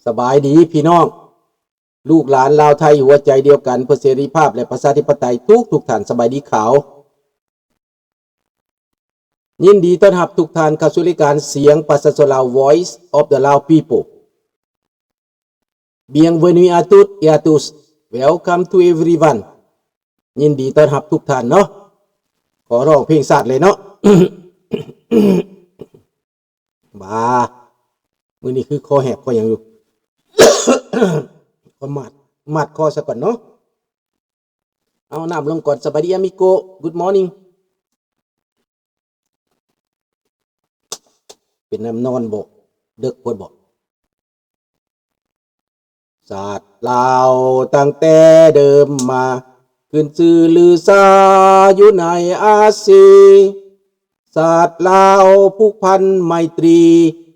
ສະບາຍດີພີ່ນ້ອງ ລູກຫຼານລາວໄທຫົວໃຈດຽວກັນ ເພື່ອເສລີພາບ ແລະ ປະຊາທິປະໄຕ ທຸກໆທ່ານ. ສະບາຍດີຂາວ. ຍິນດີຕ້ອນຮັບທຸກທ່ານເຂົ້າສູ່ລາຍການສຽງປະຊາຊົນລາວ Voice of the Lao People. Bienvenue à toutes et à tous. Welcome to everyone. ຍິນດີຕ້ອນຮັບທຸກທ່ານເນາະ. ຂໍຮ້ອງເພງຊາດເລີຍເນາະ. ບາ ມື້ນີ້ຄືຄໍແຫບຄໍຫຍັງຢູ່ ຂໍໝາດ ໝາດຄໍຊະກ່ອນເນາະ. ເອົານ້ຳລົງກ່ອນ. ສະບາຍດີ ອາມິໂກ Good morning. ເປັນນຳນອນບໍ? ເດິກໂພດບໍ? ຊາດລາວຕັ້ງແຕ່ເດີມມາ ຂຶ້ນຊື່ລືຊາຢູ່ໃນອາຊີ. ຊາດລາວຜູກພັນໄມຕີ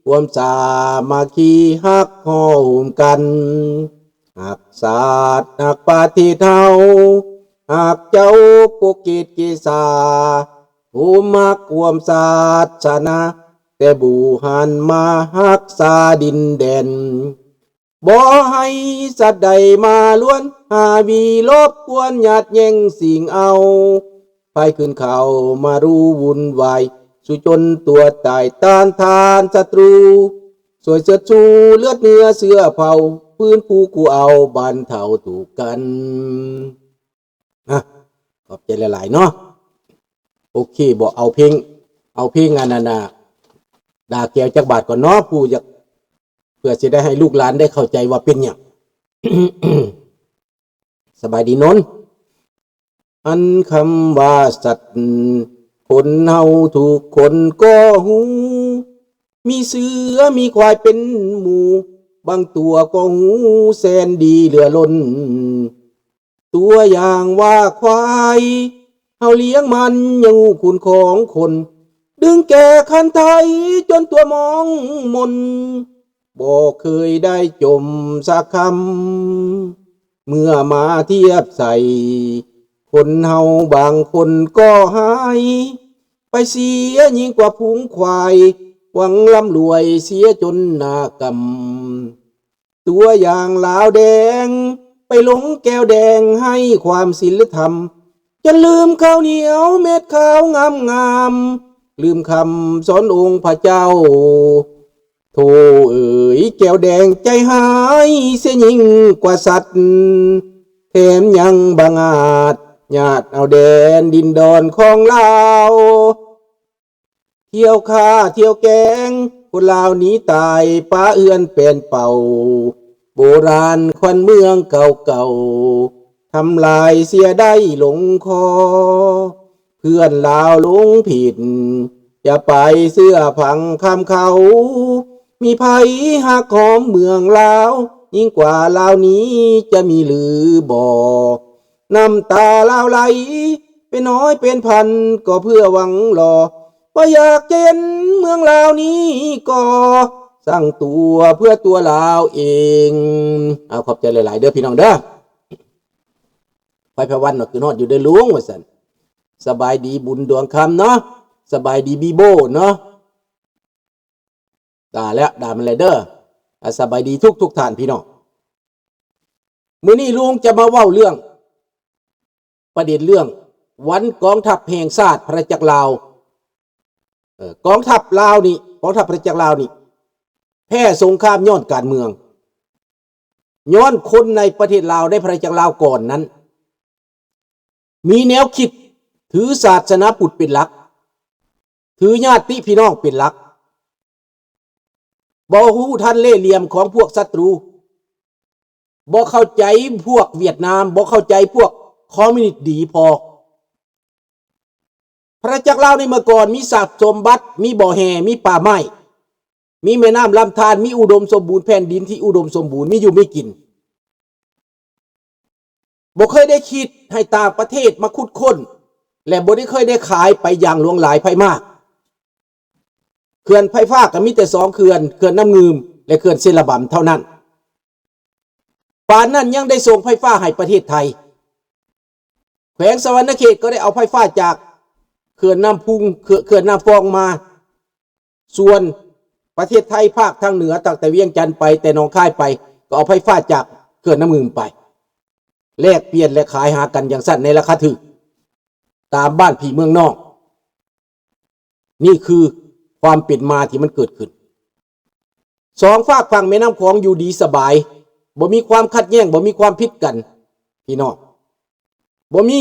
ຮ່ວມສາມັກຄີຮັກຫໍ່ໂຮມກັນ ຮັກຊາດຮັກປະເທດເຮົາ ຮັກເຈົ້າປົກເກດເກສາ ໂຮມຮັກຮ່ວມສາສະໜາ ແຕ່ບູຮານມາຮັກສາດິນແດນ. ບໍ່ໃຫ້ສັດໃດມາລວນ ຫາວີລົບກວນຍາດແຍ່ງຊິງເອົາ ໃຜຂຶ້ນເຂົ້າມາຮູ້ວຸ່ນວາຍ ສູ້ຈົນຕົວຕາຍຕ້ານທານສັດຕູ ຊ່ວຍເຊີດຊູເລືອດເນື້ອເຊື້ອເຜົ່າ ຟື້ນຟູກູ້ເອົາບັນເທົາທຸກກັນ. ອ່ະ ຂອບໃຈຫຼາຍໆເນາະ. ໂອເຄ ບໍ່ເອົາເພງ ເອົາເພງອັນນັ້ນນະ ດາແກວຈັກບາດກ່ອນເນາະ ຜູ້ຢາກ ເພື່ອຊິໄດ້ໃຫ້ລູກຫຼານໄດ້ເຂົ້າໃຈວ່າເປັນຫຍັງ. ສະບາຍດີນົນ. ອັນຄຳວ່າສັດ ຄົນເຮົາທຸກຄົນກໍຮູ້ ມີເສືອມີຄວາຍເປັນໝູ່ ບາງຕົວກໍຮູ້ແສນດີເຫຼືອລົ້ນ. ຕົວຢ່າງວ່າຄວາຍ ເຮົາລ້ຽງມັນຍັງຮູ້ຄຸນຂອງຄົນ ດຶງແກ່ຄັນໄທຈົນຕົວມອງມົນ ບໍ່ເຄີຍໄດ້ຈົ່ມສັກຄຳ ເມື່ອມາທຽບໃສ່ ຄົນເຮົາບາງຄົນກໍຮ້າຍ ໄປເສຍຍິ່ງກວ່າຝູງຄວາຍ ຫວັງລ່ຳລວຍເສຍຈົນໜ້າກຳ. ຕົວຢ່າງລາວແດງ ໄປຫຼົງແກ້ວແດງໃຫ້ຄວາມສິນລະທຳ ຈົນລືມເຂົ້າໜຽວເມັດຂາວງາມໆ ລືມຄຳສອນອົງພະເຈົ້າ. ໂທ້ເອີຍ ແກ້ວແດງໃຈຮ້າຍເສຍຍິ່ງກວ່າສັດ ແຖມຍັງບັງອາດ ຍາດເອົາແດນດິນດອນຂອງລາວ ທ່ຽວຂ້າທ່ຽວແກງ ຄົນລາວໜີຕາຍ ປະເຮືອນແປນເປົ່າ ໂບລານຂວັນເມືອງເກົ່າໆ ທຳລາຍເສຍໄດ້ລົງຄໍ. ເພື່ອນລາວຫຼົງຜິດ ຢ່າໄປເຊື່ອຟັງຄຳເຂົາ ມີໃຜຮັກຫອມເມືອງລາວ ຍິ່ງກວ່າລາວນີ້ຈະມີຫຼືບໍ່? ນ້ຳຕາລາວໄຫຼເປັນຮ້ອຍເປັນພັນ ກໍເພື່ອຫວັງລໍ ບໍ່ຢາກຈະເຫັນເມືອງລາວນີ້ກໍສ້າງຕົວເພື່ອຕົວລາວເອງ. ເອົາ ຂອບໃຈຫຼາຍໆເດີພີ່ນ້ອງເດີ. ໄພພະວັນເນາະ ຄືຮອດຢູ່ເດີລຸງ ວ່າຊັ້ນ. ສະບາຍດີບຸນດວງຄຳເນາະ ສະບາຍດີບີໂບເນາະ. ດາແລ້ວ ດາມາແລ້ວເດີ. ອາ ສະບາຍດີທຸກໆທ່ານພີ່ນ້ອງ. ມື້ນີ້ລຸງຈະມາເວົ້າເລື່ອງ ປະເດັນເລື່ອງວັນກອງທັບແຫ່ງຊາດພະນາຈັກລາວ. ເອີ ກອງທັບລາວນີ້ ກອງທັບພະນາຈັກລາວນີ້ ແພ້ສົງຄາມຍ້ອນການເມືອງ ຍ້ອນຄົນໃນປະເທດລາວ ໃນພະນາຈັກລາວກ່ອນນັ້ນ ມີແນວຄິດຖືສາສະໜາພຸດເປັນຫຼັກ ຖືຍາດຕິພີ່ນ້ອງເປັນຫຼັກ ບໍ່ຮູ້ທັນເລ່ຫຼ່ຽມຂອງພວກສັດຕູ ບໍ່ເຂົ້າໃຈພວກຫວຽດນາມ ບໍ່ເຂົ້າໃຈພວກຄອມມິວນິດດີພໍ. ພະນາຈັກລາວໃນເມື່ອກ່ອນມີຊັບສົມບັດ ມີບໍ່ແຮ່ ມີປ່າໄມ້ ມີແມ່ນ້ຳລຳທານ ມີອຸດົມສົມບູນ ແຜ່ນດິນທີ່ອຸດົມສົມບູນ ມີຢູ່ມີກິນ. ບໍ່ເຄີຍໄດ້ຄິດໃຫ້ຕ່າງປະເທດມາຂຸດຄົ້ນ ແລະ ບໍ່ໄດ້ເຄີຍໄດ້ຂາຍໄປຢ່າງຫຼວງຫຼາຍໄພມາກ. ເຂື່ອນໄຟຟ້າກໍມີແຕ່ສອງເຂື່ອນ ເຂື່ອນນ້ຳງື່ມ ແລະ ເຂື່ອນເຊລະບຳເທົ່ານັ້ນ. ປານນັ້ນຍັງໄດ້ສົ່ງໄຟຟ້າໃຫ້ປະເທດໄທ. ແຂວງສະຫວັນນະເຂດກໍໄດ້ເອົາໄຟຟ້າຈາກເຂື່ອນນ້ຳພຸງ ເຂື່ອນ ເຂື່ອນນ້ຳຟອງມາ. ສ່ວນ ປະເທດໄທພາກທາງເໜືອ ຕັ້ງແຕ່ວຽງຈັນໄປ ແຕ່ໜອງຄາຍໄປ ກໍເອົາໄຟຟ້າຈາກເຂື່ອນນ້ຳງື່ມໄປ ແລກປ່ຽນ ແລະ ຂາຍຫາກັນຢ່າງຊັ້ນໃນລາຄາຖືກ ຕາມບ້ານພີ່ເມືອງນ້ອງ. ນີ້ຄືຄວາມເປັນມາທີ່ມັນເກີດຂຶ້ນ. ສອງຟາກຝັ່ງແມ່ນ້ຳຂອງຢູ່ດີສະບາຍ ບໍ່ມີຄວາມຂັດແຍ່ງ ບໍ່ມີຄວາມຜິດກັນ ພີ່ນ້ອງ, ບໍ່ມີ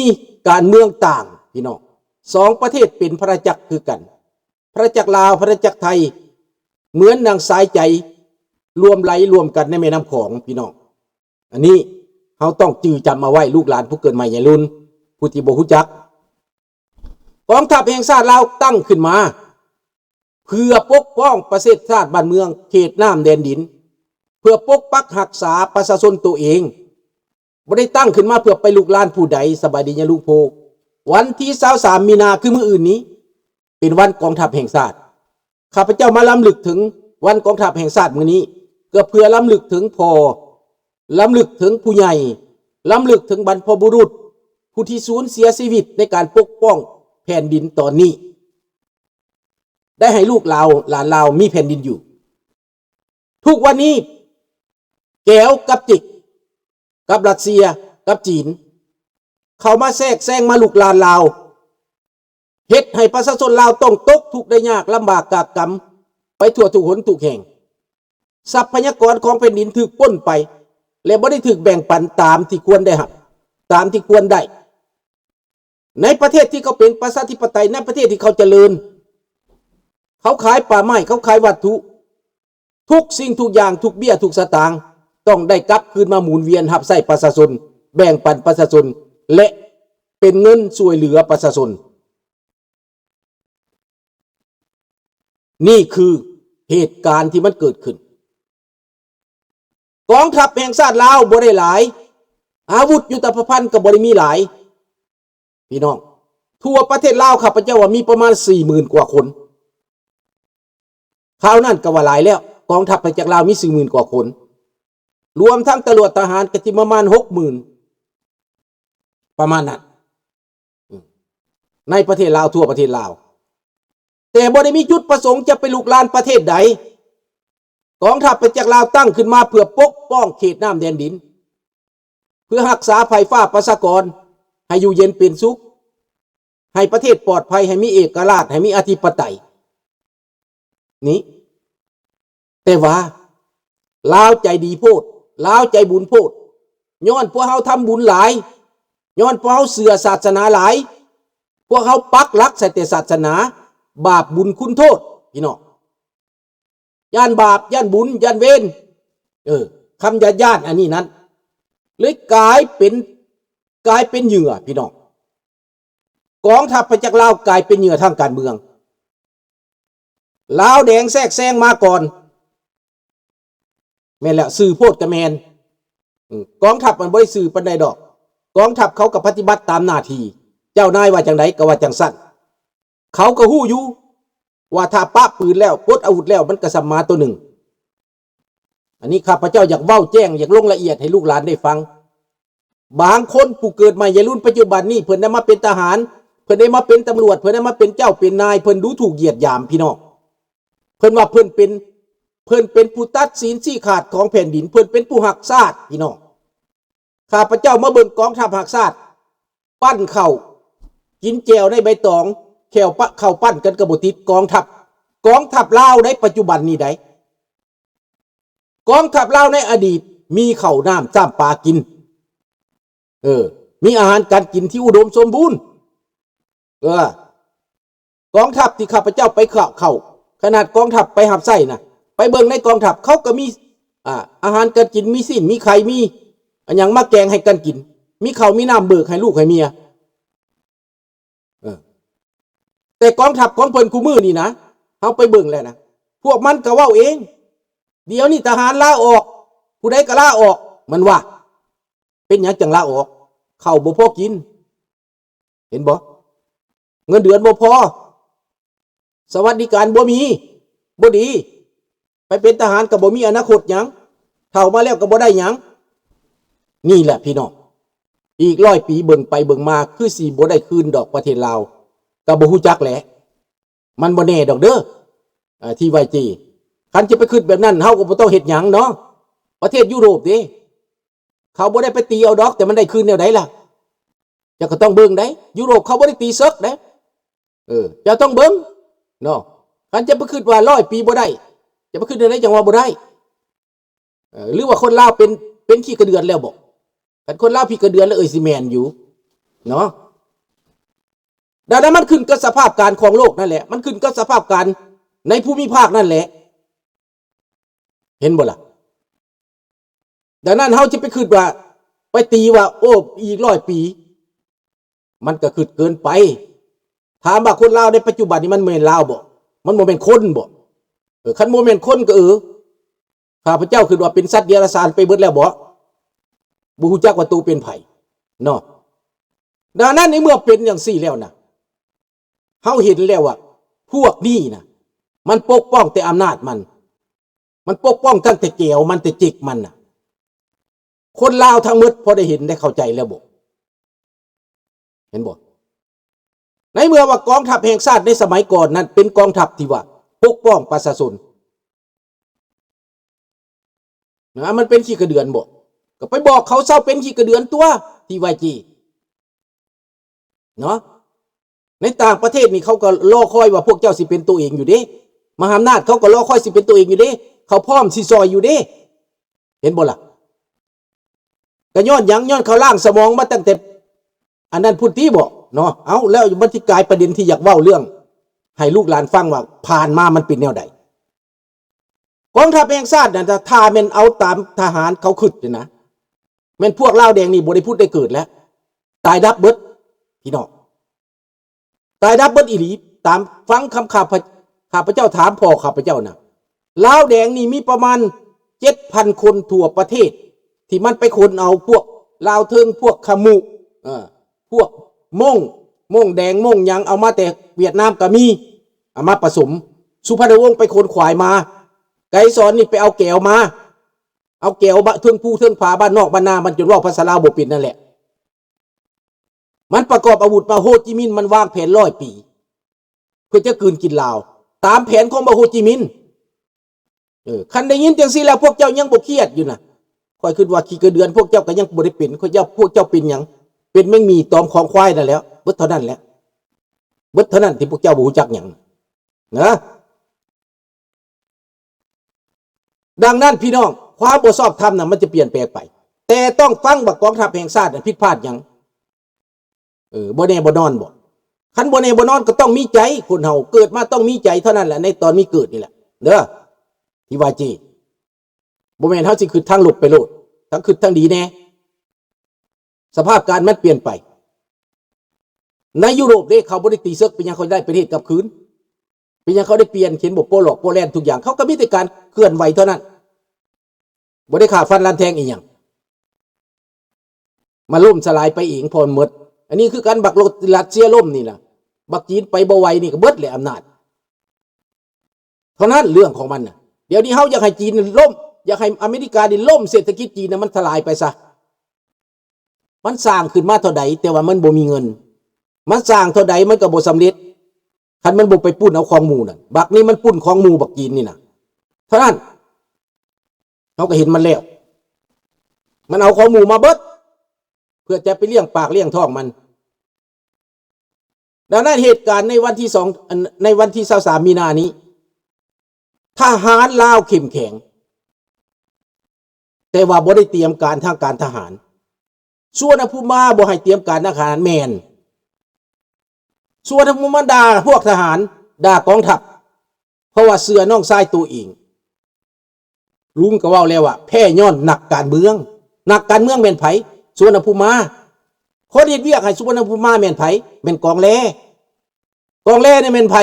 ການເມືອງຕ່າງ ພີ່ນ້ອງ. ສອງປະເທດເປັນພະນາຈັກຄືກັນ, ພະນາຈັກລາວ ພະນາຈັກໄທ ເໝືອນດັ່ງສາຍໃຈລວມໄຫຼລວມກັນໃນແມ່ນ້ຳຂອງ ພີ່ນ້ອງ. ອັນນີ້ເຮົາຕ້ອງຈື່ຈຳເອົາໄວ້ ລູກຫຼານຜູ້ເກີດໃໝ່ໃຫຍ່ລຸນ ຜູ້ທີ່ບໍ່ຮູ້ຈັກ. ກອງທັບແຫ່ງຊາດລາວຕັ້ງຂຶ້ນມາ ເພື່ອປົກປ້ອງປະເທດຊາດບ້ານເມືອງ ເຂດນ້ຳແດນດິນ ເພື່ອປົກປັກຮັກສາປະຊາຊົນໂຕເອງ, ບໍ່ໄດ້ຕັ້ງຂຶ້ນມາເພື່ອໄປລຸກລານຜູ້ໃດ. ສະບາຍດີຍາມລຸງໂພ. ວັນທີຊາວສາມມີນາ ຄືມື້ອື່ນນີ້ ເປັນວັນກອງທັບແຫ່ງຊາດ. ຂ້າພະເຈົ້າມາລຳລຶກເຖິງວັນກອງທັບແຫ່ງຊາດມື້ນີ້ ກໍເພື່ອລຳລຶກເຖິງພໍ່, ລຳລຶກເຖິງຜູ້ໃຫຍ່, ລຳລຶກເຖິງບັນພະບຸລຸດ ຜູ້ທີ່ສູນເສຍຊີວິດໃນການປົກປ້ອງແຜ່ນດິນຕອນນີ້ ໄດ້ໃຫ້ລູກລາວ ຫຼານລາວມີແຜ່ນດິນຢູ່. ທຸກວັນນີ້ ແກວກັບຈິກ ກັບຣັດເຊຍ ກັບຈີນ ເຂົ້າມາແຊກແຊງ ມາລຸກລານລາວ ເຮັດໃຫ້ປະຊາຊົນລາວຕ້ອງຕົກທຸກໄດ້ຍາກ ລຳບາກກາກກຳໄປທົ່ວທຸກຫົນທຸກແຫ່ງ. ຊັບພະຍາກອນຂອງແຜ່ນດິນຖືກປົນໄປ ແລະ ບໍ່ໄດ້ຖືກແບ່ງປັນຕາມທີ່ຄວນໄດ້ຮັບ, ຕາມທີ່ຄວນໄດ້. ໃນປະເທດທີ່ເຂົາເປັນປະຊາທິປະໄຕ, ໃນປະເທດທີ່ເຂົາຈະເລີນ, ເຂົາຂາຍປ່າໄມ້, ເຂົາຂາຍວັດຖຸ, ທຸກສິ່ງທຸກຢ່າງ, ທຸກເບ້ຍທຸກສະຕາງ ຕ້ອງໄດ້ກັບຄືນມາໝູນວຽນຮັບໃຊ້ປະຊາຊົນ, ແບ່ງປັນປະຊາຊົນ ແລະ ເປັນເງິນຊ່ວຍເຫຼືອປະຊາຊົນ. ນີ້ຄືເຫດການທີ່ມັນເກີດຂຶ້ນ. ກອງທັບແຫ່ງຊາດລາວບໍ່ໄດ້ຫຼາຍ, ອາວຸດຍຸດທະປະພັນກໍບໍ່ໄດ້ມີຫຼາຍ. ພີ່ນ້ອງ, ທົ່ວປະເທດລາວ ຂ້າພະເຈົ້າວ່າມີປະມານສີ່ໝື່ນກວ່າຄົນ. ຄາວນັ້ນກໍວ່າຫຼາຍແລ້ວ, ກອງທັບພະຈັກລາວມີສີ່ໝື່ນກວ່າຄົນ, ລວມທັງຕຳຫຼວດທະຫານກໍຊິປະມານຫົກໝື່ນ ປະມານນັ້ນ ໃນປະເທດລາວ, ທົ່ວປະເທດລາວ, ແຕ່ບໍ່ໄດ້ມີຈຸດປະສົງຈະໄປລຸກລານປະເທດໃດ. ກອງທັບພະຈັກລາວຕັ້ງຂຶ້ນມາເພື່ອປົກປ້ອງເຂດນ້ຳແດນດິນ, ເພື່ອຮັກສາໄພຟ້າປະຊາກອນໃຫ້ຢູ່ເຢັນເປັນສຸກ, ໃຫ້ປະເທດປອດໄພ, ໃຫ້ມີເອກະລາດ, ໃຫ້ມີອະທິປະໄຕ. ນີ້ ແຕ່ວ່າລາວໃຈດີໂພດ, ລາວໃຈບຸນໂພດ, ຍ້ອນພວກເຮົາທຳບຸນຫຼາຍ, ຍ້ອນພວກເຮົາເຊື່ອສາສະໜາຫຼາຍ, ພວກເຮົາປັກຫຼັກໃສ່ແຕ່ສາສະໜາ, ບາບບຸນຄຸນໂທດ ພີ່ນ້ອງ. ຢ້ານບາບ, ຢ້ານບຸນ, ຢ້ານເວນ, ເອີ, ຄຳຢ້ານໆ ອັນນີ້ນັ້ນ ເລີຍກາຍເປັນ, ກາຍເປັນເຫຍື່ອ ພີ່ນ້ອງ. ກອງທັບພະຈັກລາວກາຍເປັນເຫຍື່ອທາງການເມືອງ. ລາວແດງແຊກແຊງມາກ່ອນ. ແມ່ນແລ້ວ, ຊື່ໂພດກໍແມ່ນ. ອືມ, ກອງທັບມັນບໍ່ໄດ້ຊື່ປານໃດດອກ. ກອງທັບເຂົາກໍປະຕິບັດຕາມໜ້າທີ່. ເຈົ້ານາຍວ່າຈັ່ງໃດກໍວ່າຈັ່ງຊັ້ນ. ເຂົາກໍຮູ້ຢູ່ວ່າຖ້າປະປືນແລ້ວ, ປົດອາວຸດແລ້ວ, ມັນກໍສ່ຳມາໂຕໜຶ່ງ. ອັນນີ້ຂ້າພະເຈົ້າຢາກເວົ້າແຈ້ງ, ຢາກລົງລະອຽດໃຫ້ລູກຫຼານໄດ້ຟັງ. ບາງຄົນຜູ້ເກີດໃໝ່ໃນລຸ້ນປັດຈຸບັນນີ້ ເພິ່ນໄດ້ມາເປັນທະຫານ, ເພິ່ນໄດ້ມາເປັນຕຳຫຼວດ, ເພິ່ນໄດ້ມາເປັນເຈົ້າເປັນນາຍ, ເພິ່ນດູຖືກຢຽດຫຍາມ ພີ່ນ້ອງ. ເພິ່ນວ່າເພິ່ນເປັນ, ເພິ່ນເປັນຜູ້ຕັດສິນຊີ້ຂາດຂອງແຜ່ນດິນ, ເພິ່ນເປັນຜູ້ຮັກຊາດ ພີ່ນ້ອງ. ຂ້າພະເຈົ້າມາເບິ່ງກອງທັບຮັກຊາດ ປັ້ນເຂົ້າ, ກິນແຈ່ວໃນໃບຕອງ, ແຂ້ວປະເຂົ້າປັ້ນກັນກໍບໍ່ຕິດ. ກອງທັບ, ກອງທັບລາວໃນປັດຈຸບັນນີ້ໃດ. ກອງທັບລາວໃນອະດີດມີເຂົ້ານ້ຳຈ້ຳປາກິນ. ເອີ, ມີອາຫານການກິນທີ່ອຸດົມສົມບູນ. ເອີ, ກອງທັບທີ່ຂ້າພະເຈົ້າໄປເຂົ້າ, ເຂົ້າ, ຂະໜາດກອງທັບໄປຮັບໃຊ້ນະ, ໄປເບິ່ງໃນກອງທັບ ເຂົາກໍມີ, ອາ, ອາຫານການກິນ, ມີຊີ້ນ, ມີໄຂ່, ມີອັນຫຍັງມາແກງໃຫ້ກັນກິນ, ມີເຂົ້າ, ມີນ້ຳເບີກໃຫ້ລູກໃຫ້ເມຍ. ເອີ, ແຕ່ກອງທັບຂອງເພິ່ນຄູ່ມື້ນີ້ນະ, ເຮົາໄປເບິ່ງແລ້ວນະ, ພວກມັນກໍເວົ້າເອງ, ດຽວນີ້ທະຫານລາອອກ, ຜູ້ໃດກໍລາອອກ, ມັນວ່າ. ເປັນຫຍັງຈັ່ງລາອອກ? ເຂົ້າບໍ່ພໍກິນ. ເຫັນບໍ່? ເງິນເດືອນບໍ່ພໍ, ສະຫວັດດີການບໍ່ມີ, ບໍ່ດີ, ໄປເປັນທະຫານກໍບໍ່ມີອະນາຄົດຫຍັງ, ເຖົ້າມາແລ້ວກໍບໍ່ໄດ້ຫຍັງ. ນີ້ແຫຼະພີ່ນ້ອງ, ອີກຮ້ອຍປີເບິ່ງໄປເບິ່ງມາ ຄືຊິບໍ່ໄດ້ຄືນດອກປະເທດລາວ, ກໍບໍ່ຮູ້ຈັກແຫຼະ. ມັນບໍ່ແນ່ດອກເດີ, ເອີ, ທີ່ໄວຈີ, ຄັນຈະໄປຄິດແບບນັ້ນ ເຮົາກໍບໍ່ຕ້ອງເຮັດຫຍັງເນາະ. ປະເທດຢູໂຣບເດ້ ເຂົາບໍ່ໄດ້ໄປຕີເອົາດອກ ແຕ່ມັນໄດ້ຄືນແນວໃດລະ? ເຈົ້າກໍຕ້ອງເບິ່ງໄດ໋. ຢູໂຣບເຂົາບໍ່ໄດ້ຕີເສິກເດ້. ເອີ ເຈົ້າຕ້ອງເບິ່ງເນາະ. ຄັນຈະໄປຄິດວ່າຮ້ອຍປີບໍ່ໄດ້ ຈະໄປຄິດແນວໃດຈັ່ງວ່າບໍ່ໄດ້? ເອີ ຫຼືວ່າຄົນລາວເປັນ ເປັນຂີ້ກະເດືອນແລ້ວບໍ? ຄັນຄົນລາວຂີ້ກະເດືອນແລ້ວ ເອີຍ ຊິແມ່ນຢູ່ເນາະ. ດັ່ງນັ້ນມັນຂຶ້ນກັບສະພາບການຂອງໂລກນັ້ນແຫຼະ ມັນຂຶ້ນກັບສະພາບການໃນພູມິພາກນັ້ນແຫຼະ. ເຫັນບໍ່ລະ? ດັ່ງນັ້ນເຮົາຈະໄປຄິດວ່າ ໄປຕີວ່າ ໂອ້ ອີກຮ້ອຍປີ ມັນກໍຄິດເກີນໄປ. ຖາມວ່າຄົນລາວໃນປັດຈຸບັນນີ້ມັນແມ່ນລາວບໍ? ມັນບໍ່ແມ່ນຄົນບໍ? ເອີ ຄັນບໍ່ແມ່ນຄົນກໍ ເອີ ຂ້າພະເຈົ້າຄິດວ່າເປັນສັດເດຍລະສານໄປເບິດແລ້ວບໍ? ບໍ່ຮູ້ຈັກວ່າໂຕເປັນໃຜເນາະ. ດັ່ງນັ້ນໃນເມື່ອເປັນຈັ່ງຊີ້ແລ້ວນະ ເຮົາເຫັນແລ້ວວ່າພວກນີ້ນະ ມັນປົກປ້ອງແຕ່ອຳນາດມັນ ມັນປົກປ້ອງຕັ້ງແຕ່ແກວມັນ ແຕ່ຈິກມັນນະ. ຄົນລາວທັງໝົດພໍໄດ້ເຫັນໄດ້ເຂົ້າໃຈແລ້ວບໍ? ເຫັນບໍ່? ໃນເມື່ອວ່າກອງທັບແຫ່ງຊາດໃນສະໄໝກ່ອນນັ້ນ ເປັນກອງທັບທີ່ວ່າປົກປ້ອງປະຊາຊົນນະ ມັນເປັນຂີ້ກະເດືອນບໍ? ກໍໄປບອກເຂົາເຊົາເປັນຂີ້ກະເດືອນຕົວະ ທີ່ວ່າຈີເນາະ. ໃນຕ່າງປະເທດນີ້ເຂົາກໍລໍຄອຍວ່າພວກເຈົ້າຊິເປັນໂຕເອງຢູ່ເດ້. ມະຫາອຳນາດເຂົາກໍລໍຄອຍຊິເປັນໂຕເອງຢູ່ເດ້. ເຂົາພ້ອມຊິຊ່ອຍຢູ່ເດ້. ເຫັນບໍ່ລະ? ກໍຍ້ອນຫຍັງ? ຍ້ອນເຂົາລ້າງສະໝອງມາຕັ້ງແຕ່ອັນນັ້ນພຸ້ນຕິບໍເນາະ. ເອົ້າ ແລ້ວມັນຊິກາຍປະເດັນທີ່ຢາກເວົ້າເລື່ອງໃຫ້ລູກຫຼານຟັງວ່າຜ່ານມາມັນເປັນແນວໃດ. ກອງທັບແຫ່ງຊາດນັ້ນ ຖ້າ ຖ້າແມ່ນເອົາຕາມທະຫານເຂົາຄິດນີ້ນະ ແມ່ນພວກລາວແດງນີ້ບໍ່ໄດ້ຜຸດໄດ້ເກີດແລ້ວ ຕາຍດັບເບິດ ພີ່ນ້ອງ. ຕາຍດັບເບິດອີ່ຫຼີ. ຕາມຟັງຄຳຂ້າພະ ຂ້າພະເຈົ້າຖາມພໍ່ຂ້າພະເຈົ້ານະ ລາວແດງນີ້ມີປະມານເຈັດພັນຄົນທົ່ວປະເທດ ທີ່ມັນໄປຂົນເອົາພວກລາວເທິງ ພວກຂະມຸ ເອີ ພວກມົ້ງ ມົ້ງແດງ ມົ້ງຫຍັງ ເອົາມາແຕ່ຫວຽດນາມກໍມີ ເອົາມາປະສົມ. ສຸພັນນະວົງໄປຂົນຂວາຍມາ ໄກສອນນີ້ໄປເອົາແກວມາ ເອົາແກວບະ ເທິງພູເທິງຜາ ບ້ານນອກບ້ານນາມັນ ຈົນເວົ້າພາສາລາວບໍ່ເປັນນັ້ນແຫຼະ. ມັນປະກອບອາວຸດມາ ໂຮຈິມິນມັນວາງແຜນຮ້ອຍປີ ເພື່ອຈະກືນກິນລາວ ຕາມແຜນຂອງບັກໂຮຈິມິນ. ເອີ ຄັນໄດ້ຍິນຈັ່ງຊີ້ແລ້ວ ພວກເຈົ້າຍັງບໍ່ຄຽດຢູ່ນະ? ຂ້ອຍຄິດວ່າຂີ້ກະເດືອນພວກເຈົ້າກໍຍັງບໍ່ໄດ້ເປັນ. ຂ້ອຍເຈົ້າ ພວກເຈົ້າເປັນຫຍັງ? ເປັນແມງໝີ່ຕອມຂອງຄວາຍນັ້ນແຫຼະ ເບິດເທົ່ານັ້ນແຫຼະ ເບິດເທົ່ານັ້ນທີ່ພວກເຈົ້າບໍ່ຮູ້ຈັກຫຍັງນະ. ດັ່ງນັ້ນພີ່ນ້ອງ ຄວາມບໍ່ຊອບທຳນະ ມັນຈະປ່ຽນແປງໄປ ແຕ່ຕ້ອງຟັງວ່າກອງທັບແຫ່ງຊາດນັ້ນຜິດພາດຫຍັງ. ເອີ ບໍ່ແນ່ບໍ່ນອນບໍ? ຄັນບໍ່ແນ່ບໍ່ນອນກໍຕ້ອງມີໃຈ. ຄົນເຮົາເກີດມາຕ້ອງມີໃຈເທົ່ານັ້ນແຫຼະ ໃນຕອນມີເກີດນີ້ແຫຼະເດີ ທີ່ວ່າຈີ. ບໍ່ແມ່ນເຮົາຊິຄິດທາງລົບໄປໂລດ ທັງຄິດທັງດີແດ່. ສະພາບການມັນປ່ຽນໄປ. ໃນຢູໂຣບເດ້ ເຂົາບໍ່ໄດ້ຕີເສິກ ເປັນຫຍັງເຂົາໄດ້ປະເທດກັບຄືນ? ເປັນຫຍັງເຂົາໄດ້ປ່ຽນ ເຫັນບໍ່? ໂປລອກ ໂປແລນ ທຸກຢ່າງ ເຂົາກໍມີແຕ່ການເຄື່ອນໄຫວເທົ່ານັ້ນ ບໍ່ໄດ້ຂ້າຟັນລັນແທງອີ່ຫຍັງ. ມັນລົ້ມສະຫຼາຍໄປເອງ ເພາະມັນໝົດ. ອັນນີ້ຄືກັນ ບັກໂລດ ຣັດເຊຍລົ້ມນີ້ນະ ບັກຈີນໄປບໍ່ໄຫວນີ້ກໍເບິດແຫຼະອຳນາດ. ເທົ່ານັ້ນເລື່ອງຂອງມັນນະ. ດຽວນີ້ເຮົາຢາກໃຫ້ຈີນລົ້ມ ຢາກໃຫ້ອາເມລິການີ້ລົ້ມ ເສດຖະກິດຈີນນະມັນສະຫຼາຍໄປຊະ. ມັນສ້າງຂຶ້ນມາເທົ່າໃດ ແຕ່ວ່າມັນບໍ່ມີເງິນ ມັນສ້າງເທົ່າໃດມັນກໍບໍ່ສຳເລັດ ຄັນມັນບໍ່ໄປປຸ້ນເອົາຂອງໝູ່ນັ້ນ. ບັກນີ້ມັນປຸ້ນຂອງໝູ່ ບັກຈີນນີ້ນະ. ເທົ່ານັ້ນ ເຮົາກໍເຫັນມັນແລ້ວ ມັນເອົາຂອງໝູ່ມາເບິດ ເພື່ອຈະໄປລ້ຽງປາກລ້ຽງທ້ອງມັນ. ດັ່ງນັ້ນເຫດການໃນວັນທີສອງ ອັນ ໃນວັນທີຊາວສາມມີນານີ້ ທະຫານລາວເຂັ້ມແຂງ ແຕ່ວ່າບໍ່ໄດ້ຕຽມການທາງການທະຫານ. ສຸວັນນະພູມາບໍ່ໃຫ້ຕຽມການທາງການທະຫານ ແມ່ນ ສຸວັນນະພູມາດ່າພວກທະຫານ ດ່າກອງທັບ ເພາະວ່າເຊື່ອນ້ອງຊາຍໂຕເອງ. ລຸງກໍເວົ້າແລ້ວວ່າ ແພ້ຍ້ອນນັກການເມືອງ. ນັກການເມືອງແມ່ນໃຜ? ສຸວັນນະພູມາ. ຄົນເຮັດວຽກໃຫ້ສຸວັນນະພູມາແມ່ນໃຜ? ແມ່ນກອງແລ. ກອງແລນີ້ແມ່ນໃຜ?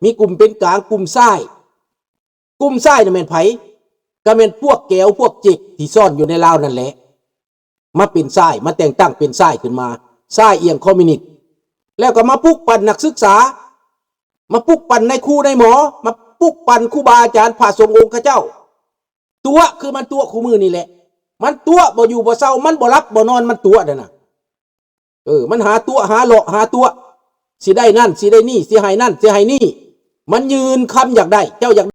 ມີກຸ່ມເປັນກາງ ກຸ່ມຊ້າຍ. ກຸ່ມຊ້າຍນັ້ນແມ່ນໃຜ? ກໍແມ່ນພວກແກວ ພວກເຈັກທີ່ຊ້ອນຢູ່ໃນລາວນັ້ນແຫຼະ ມາເປັນຊ້າຍ ມາແຕ່ງຕັ້ງເປັນຊ້າຍຂຶ້ນມາ ຊ້າຍອຽງຄອມມິວນິດ ແລ້ວກໍມາປຸກປັ່ນນັກສຶກສາ ມາປຸກປັ່ນນາຍຄູນາຍໝໍ ມາປຸກປັ່ນຄູບາອາຈານ ພະສົງອົງຂະເຈົ້າ. ຕົວະຄືມັນຕົວະຄູ່ມື້ນີ້ແຫຼະ ມັນຕົວະບໍ່ຢູ່ບໍ່ເຊົາ ມັນບໍ່ຫຼັບບໍ່ນອນ ມັນຕົວະນັ້ນນະ. ເອີ ມັນຫາຕົວະ ຫາເລາະ ຫາຕົວະ ຊິໄດ້ນັ້ນ ຊິໄດ້ນີ້ ຊິໃຫ້ນັ້ນ ຊິໃຫ້ນີ້ ມັນຍື່ນຄຳຢາກໄດ້ ເຈົ້າຢາກ